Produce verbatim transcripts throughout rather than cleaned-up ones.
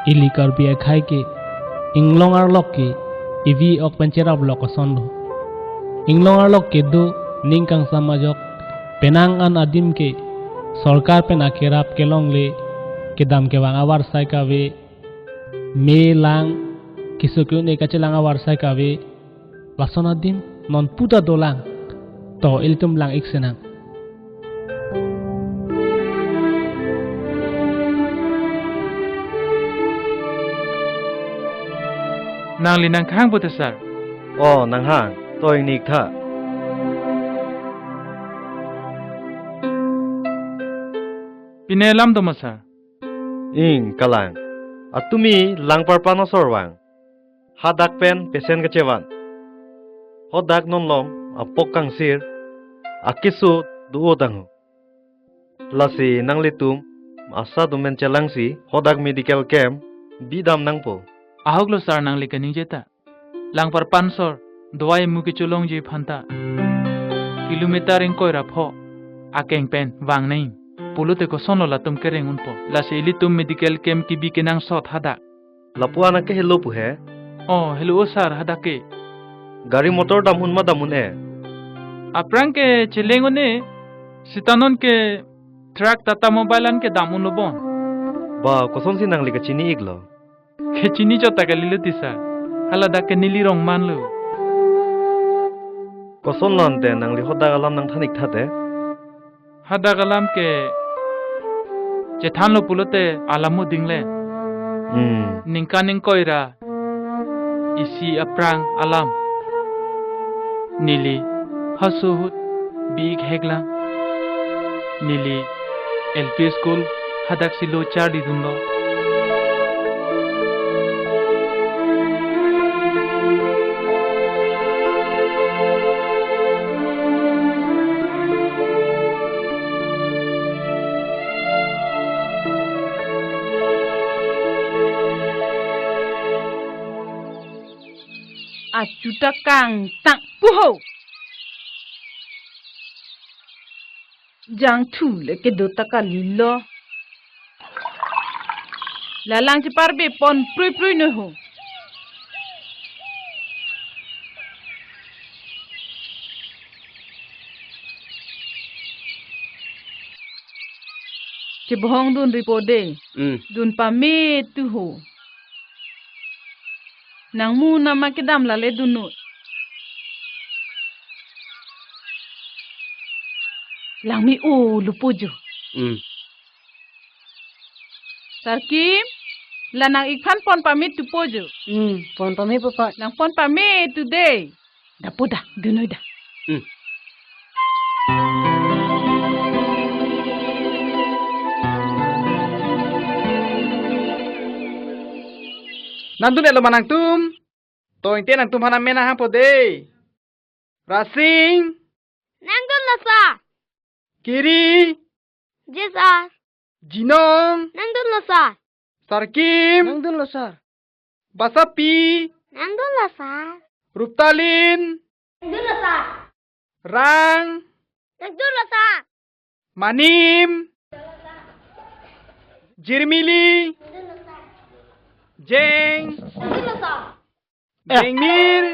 Ili Karbi akhei ke inglong arlok ke ivi ok pen cherap lok ason lo. Inglong arlok kedo ning kangsam ajok penang an adim ke sorkar pen akerap kelongle kedam kevang avarsai kave, me lang keso ke-un-e kachelang avarsai kave, lason adim non puta dolang. To ilitum lang-ik sinang. Nangli nanghang pute sir? O, nanghang. To ingni-ik tha. Pine alam do ma sir? Ing kalang. Atumi Langparpan osor vang. Hadak pen pesen kachevan. Hadak non lom apok kangsir, akeso do-o tangho. Lasi nanglitum ASHA atum pen chelangsi hadak medical camp bidam nangpo. Ahok lo sir nangli kaningje ta. Langparpan osor dawai mu kecholongji aphanta kilometer ingkoi ra pho akeng pen vang nai. Pulote kosonlo latum kereng unpo? Lasi ilitum medical camp kebi kenangsot hadak. Lapu-an ke helo pu he? O, helo o sir, hadak ke. Gari motor dam un ma dam un-e? Aphrang ke cheleng un-e, seta non ke truck Tata Mobile an ke dam unlo bon. Ba, kosonsi nangli kachini-iklo? Kachini chot ta kalilo ti sir. Haladak ke neli rong manlo. Kosonlo ante nangli hadak alam nangthan-ik tha te? Hadak alam ke chethanlo pulote alam mo ding le. Hmm. Ningkan ingkoi ra isi aphrang alam. Neli haso ahut bi-ik heklang. Neli L P school hadaksi lo charlidunlo. Achuta kangtang puho. Jangthu le kedo ta kalilo. Lalang cheparbe pon prui prui no ho. Chebohong dun ripo de. Hmm. Dun pame tu ho. Nangmu nama kedam lale dunut. Langme-o lupo jo. Hmm. Sarkim, la nang-ik aphan pon pame tupo jo. Hmm, pon pame po pa. Nang pon pame tu de. Da po da, dunoi da. Hmm. Nangdun-etlo ma nangtum? To ingte nangtum aphan amen nanghangpo de. Rasing. Nangdunlo sir. Kiri. Ji sir. Jinong. Nangdunlo sir. Sarkim. Nangdunlo sir. Basapi. Nangdunlo sir. Ruptalin. Nangdunlo sir. Rang. Nangdunlo sir. Manim. Jirmili. Jeng. Nangdunlo sir. Eh. Jengmir.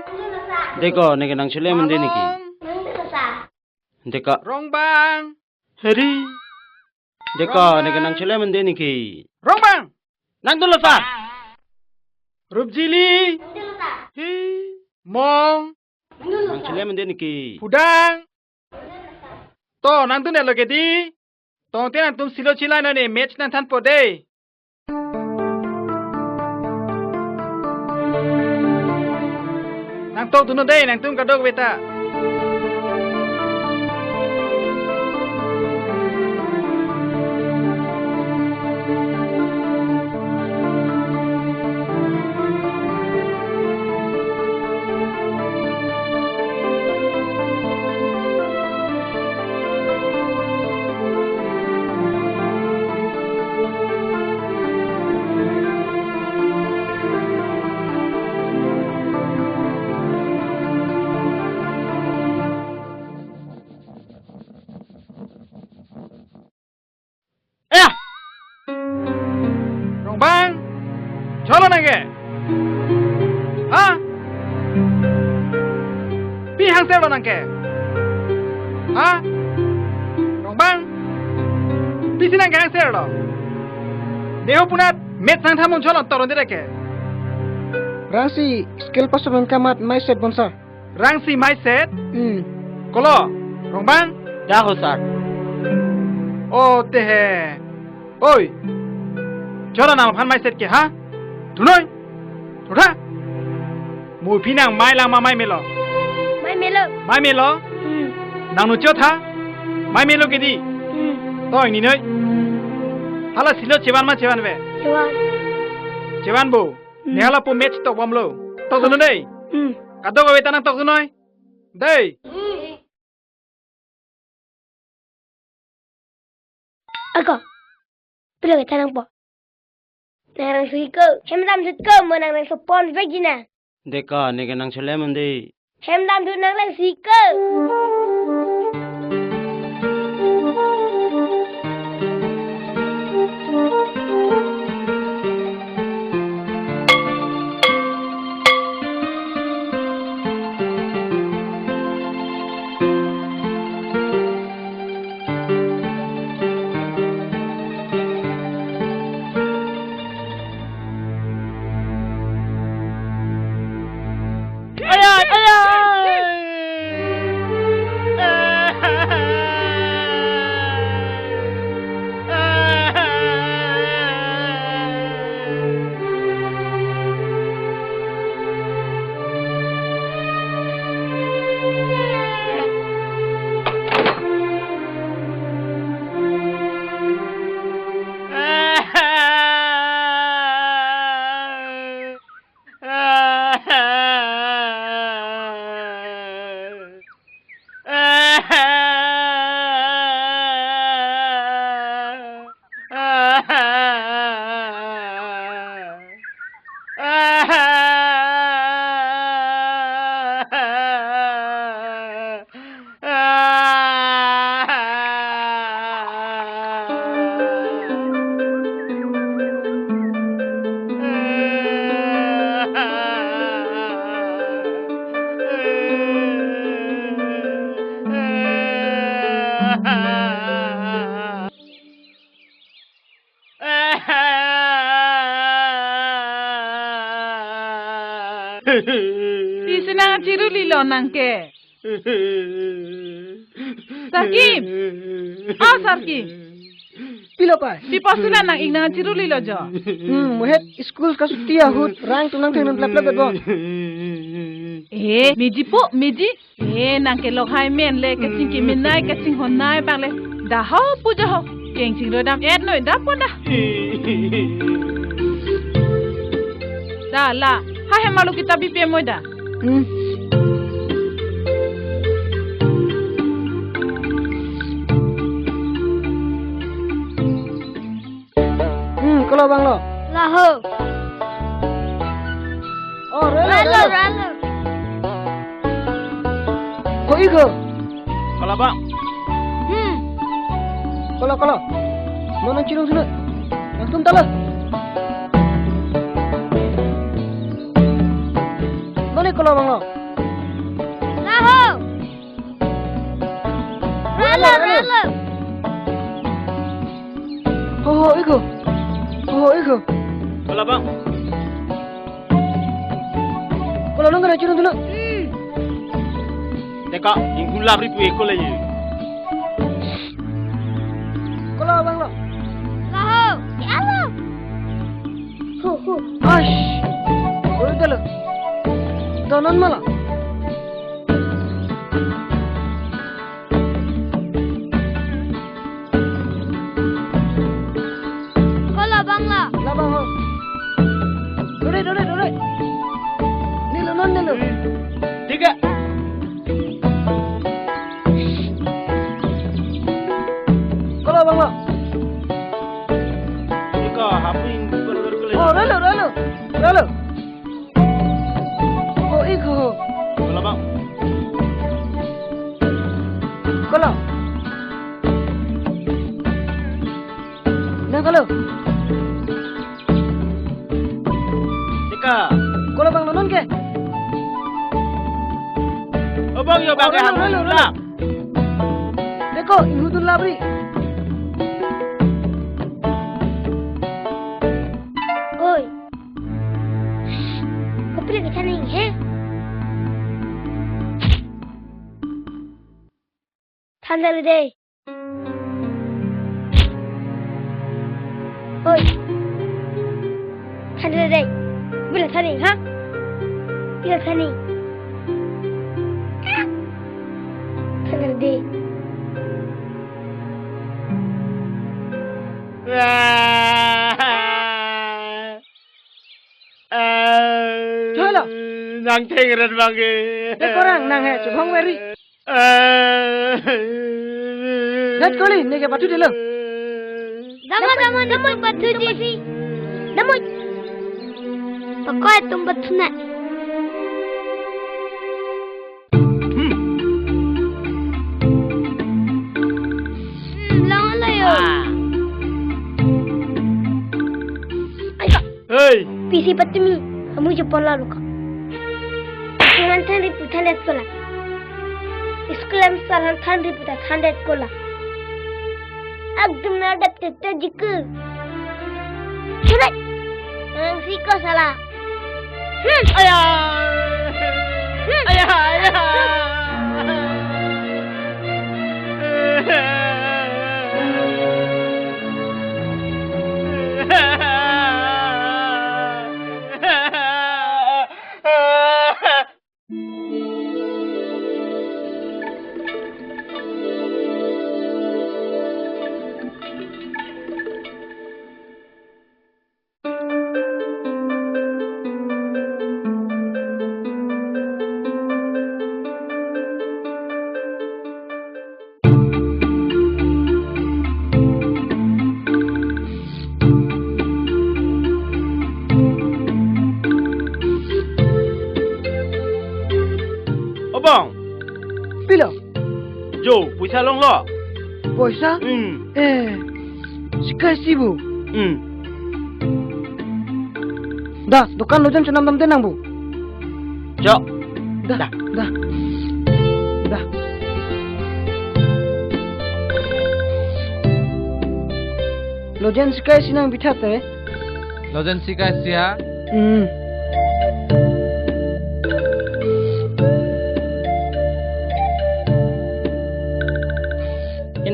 Deko, neke nangchele mende niki. Nangdunlo sir. Deka. Rongbang. Heri. Deka, Rongbang. Neke nangchele mende niki. Rongbang. Nangdunlo sir. Rupjili. Nangdunlo sir. Hi. Mong. Nangdunlo sir. Nangchele mende niki. Pudang. To, nangdun-etlo ke di. Tongte nangtum silo chilai non e match nangthanpo de. Nangtokdunnon de, nangtum kadokave ta. nangke? Ha? Pi hangserlo nangke? Ha? Rongbang? Pisi nangke hangserlo? Neho punat maths nangthan un cholo toron direct ke. Rangsi scale pass pen kamat maiset bonsar. Rangsi maiset? Hmm. Kolo, Rongbang? Da ho, sir. O te he. Oi. Chora nangphan maiset ke, ha? Thunoi. Thotha. Mo phi nang mai lang ma mai melo. Mai melo. Mai melo. Hmm. Nang nu chotha. Mai melo ke di. Hmm. Toi ni noi. Hala silo chevan ma chevanve. Chevan. Chevanpo. Hmm. Ne hala po maths tok bomlo. Tok dun dei. Hmm. Kadokave ta nangtok dun noi. Dei. Ako. Pilo ke tanang po. Nang rang suhi ko. Hem dam sut ko, mo nang rang sopon bagi na. Deka, neke nang chelem ande. Hem dam sut nang rang suhi ko. Ayay, ayay! Isi nang chiruli lo nangke. Sarki! Ah, Sarki! Pilo kai? Pi pusi la nang-ik nang chiruli lo jo? Hmm, muhet school kasuti ahut rang tunang thengnon plap plap bo. Eh, meji po, meji. Eh, nangke lokhai men le, kachingki menai, kachinghon nai bang le. Da ho pu jo ho. Keng chinglo dam et noi da pon da. Da la, ha hem malu kita B P M moi da. Hmm. Hmm, kolo bang lo. Laho. Oh, relo, relo, relo. Relo. Ko-ik ho. Kolo bang. Hmm. Kolo, kolo. Mo nang chirung sunu. Nangtum talo. Noni kolo bang lo. Laho. Relo, relo, relo. Ho, ho-ik ho. Ho, ho-ik ho. Kolo bang. Kolo nang kana chirung sunu. Hmm. Deka, ingkun labri pu eko le ye. Kolo bang lo. Laho. Ya lo. Ho, ho. Ash. Oi, dalo. Donon mala. Kolo bang lo. Labang ho. Dore, dore, dore. Nilo non nilo. Tiga. Kolo bang lo. Ika haping berber kele. Oh, relo, relo. Relo. Ho-ik ho. Kolo bang. Kolo. Nang kolo. Kolo bang non ke? Obang yo bang. Olo, olo, olo, olo. Deko, inghu dun labri. Oi. Kopi lagi thaning, he? Than dali dei. Oi. Than dali dei. Bila thaning, ha? Bila thaning. Than dali dei. Cholo. Nang thengret bang ke. Dek orang nang he, chubong veri. Net koli, neke pathu delo. Dama, dama, dama, pathu ji. Dama. Pakoi tum pathu na. Hmm. Hmm, lang ala yo. Ah. Ai ka. Hey! Pisi patumi, amu je pon la luka. Tuman than ri pu than det kola. School em salan than ri pu ta than det kola. Ekdom na dap te te jiku. Chulai. Ang si ko sala. Hmm. Aya! Hmm. Aya, aya! Obong. Pilo. Jo, poisa longlo. Poisa? Hmm. Eh, sikai si bu. Hmm. Da, dokan lojan chenam dam denang bu. Jo. Da, da. Da. Da. Lojan sikai si nang bithat te. Lojan sikai si ha? Hmm.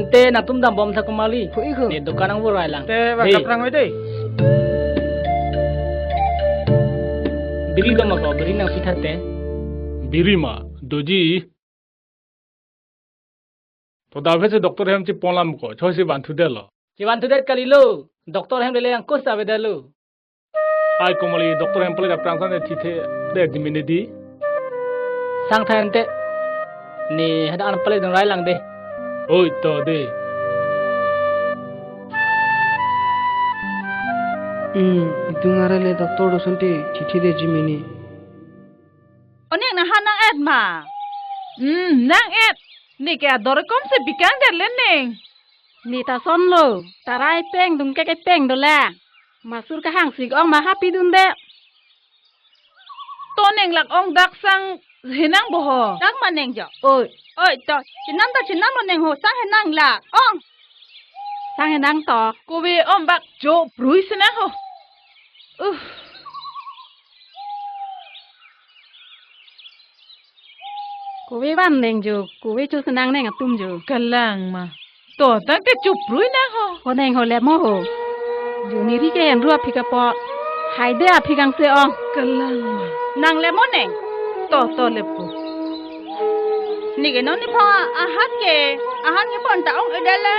Ante nangtum dambom tha kumali. Phu ikho. Ne dokan nang burai lang. Te ba. Hei. Kaprang oi dei. Biri doma ko, biri nang pithat te. Biri ma, doji. To da vese doctor hem chepon lam ko, choi si van thu det lo. Chevan thu det kalilo, doctor hem lele angkos ave det lo. Ai kumali doctor hem pale aphrang sang thithe det di mene di. Sang than te. Ne hadak an pale dong rai lang de. Oi to de. Hmm, itum arele doctor doson te thithe det ji mene. O neng, nang ha nang-et ma? Hmm, nang-et. Neke ador komsi bikang det le neng. Ne ta son lo. Tarai peng dungkek epeng dolang. Masur kahang sik ong ma ha pidun det. To neng lak ong dak sang henang bo ho. Dak ma neng jo. Oi. Oi to. Chenam ta chenam lo neng ho, sang henang lak ong. Sang henang to. Kove om bak jo brui senang ho. Uh. Kove van neng jo, kove cho senang neng atum jo. Kalang ma. To, tangte chuprui nang ho. Ho neng ho lemo ho. Jo neri ke enru aphi kapo. Haide aphi kangse ong. Kalang ma. Nang lemo neng. To, to lepo. Neke non ni pho ahat ke, ahat ke pon ta ong edele.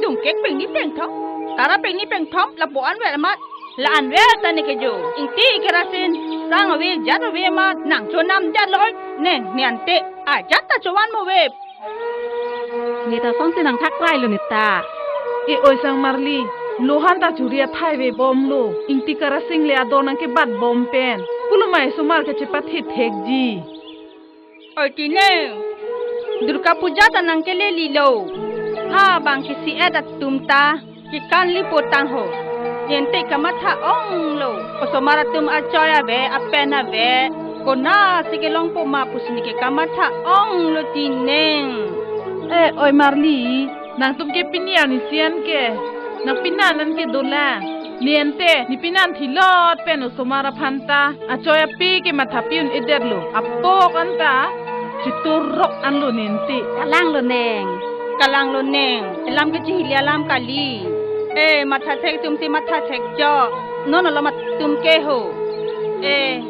Dungkek pengni pengthom. Tara pengni pengthom, lapu-an vel amat. La-an vel ta neke jo. Ingti kerasin. Sang ave, jat ave ma. Nang chonam jat lo oi. Neng, ne ante. Ajat ta chovan mo ve. Ne ta sonsi nang thak rai lo ne ta. E oi sang marli. Lohan ta churi athai ve bom lo. Ingti karasing le ador nang kebat bom pen. Pulo mai sumar kechepat hit thek ji. Oi tine, Durga Puja ta nang kele lilo. Ha bang kisi-et atum ta kekan li potang ho. Nente kamatha onglo. Osomar atum achoi ave, apen ave, konatsi kelongpo ma pusi neke kamatha onglo ti neng. Eh, oi Marli, nangtum ke pini arnisi an ke, nang pinan an ke dolang. Nente, ne pinan thilot pen osomar aphan ta achoi ape ke matha pi-un-edetlo. Apok an ta chiturok anlo nente. Kalanglo neng. Kalanglo neng. Elam ke chihili alam kali. Eh, matha thek atum si matha thek chok. Non alom atum ke ho. Eh,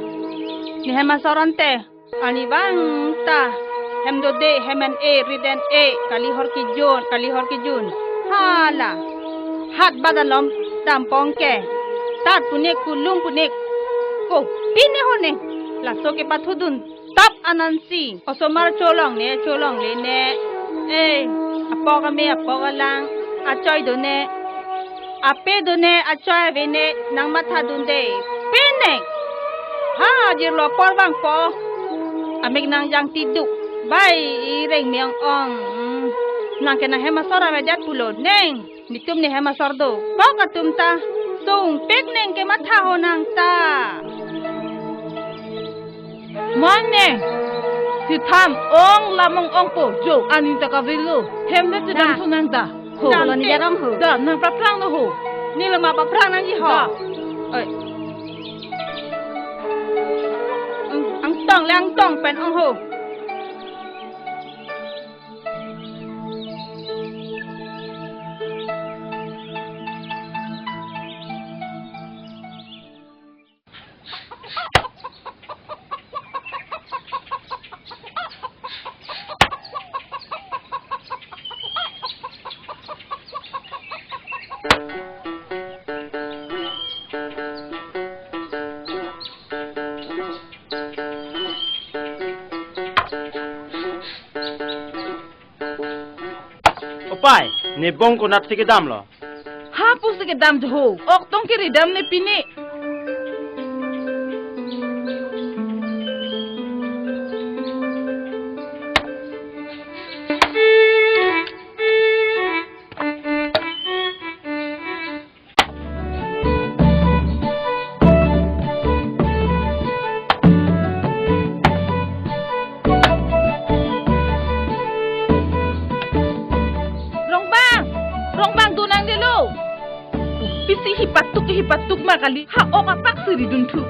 ne hem asor ante. Arnivang ta hem dode, hem en-e, rit en-e, kali hor kejun, kali hor kejun. Hala. Hat bat alom dam pong ke. Tat punek, kulum punek. Ko, pine ho ne. Laso kepathudun tap anansi. Osomar cholongle, cholongle ne. Eh, apok ame, apok alang. Achoi do ne. Ape do ne, achoi ave ne, nang matha dunde. Pine. Ha, jirlo apor vangpo. Amek nang jang tiduk. Bai, ireng me-ong-ong. Hmm. Nang ke nang hem asor avedet pulo neng. Netum ne hem asor dokok atum ta sungpik neng kematha ho nang ta. Mane, si than ong lam ong-ongpo, jo, ani ta kavelo. Hem le chedam Da. Thu nang da. Ho. Dam Lo ne te. Jarong ho. Da, nang paprang no ho. Nilo ma paprang nangji ho. Da. Oi. Ang, angtong le angtong pen ong ho. Opai, ne bong konatsi kedamlo? Ha pusi kedam jo ho, oktong kiri dam ne pine. Rongbang, Rongbang, do nang delo. Pisi hipatuk hipatuk ma kali, ha ok apak si ridun thu.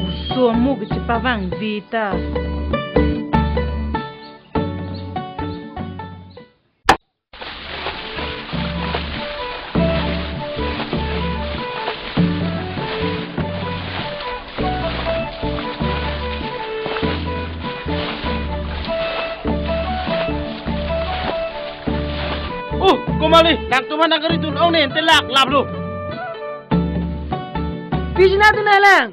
Oso amo kechepavang veta. Oh, ko Marli, nangtum aphan nang kari dun ong ne, ente lak lap lo. Pisi nangtum nanglang.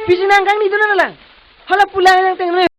Pisi nang kangni dun nanglang. Hala pulang nang teng ne.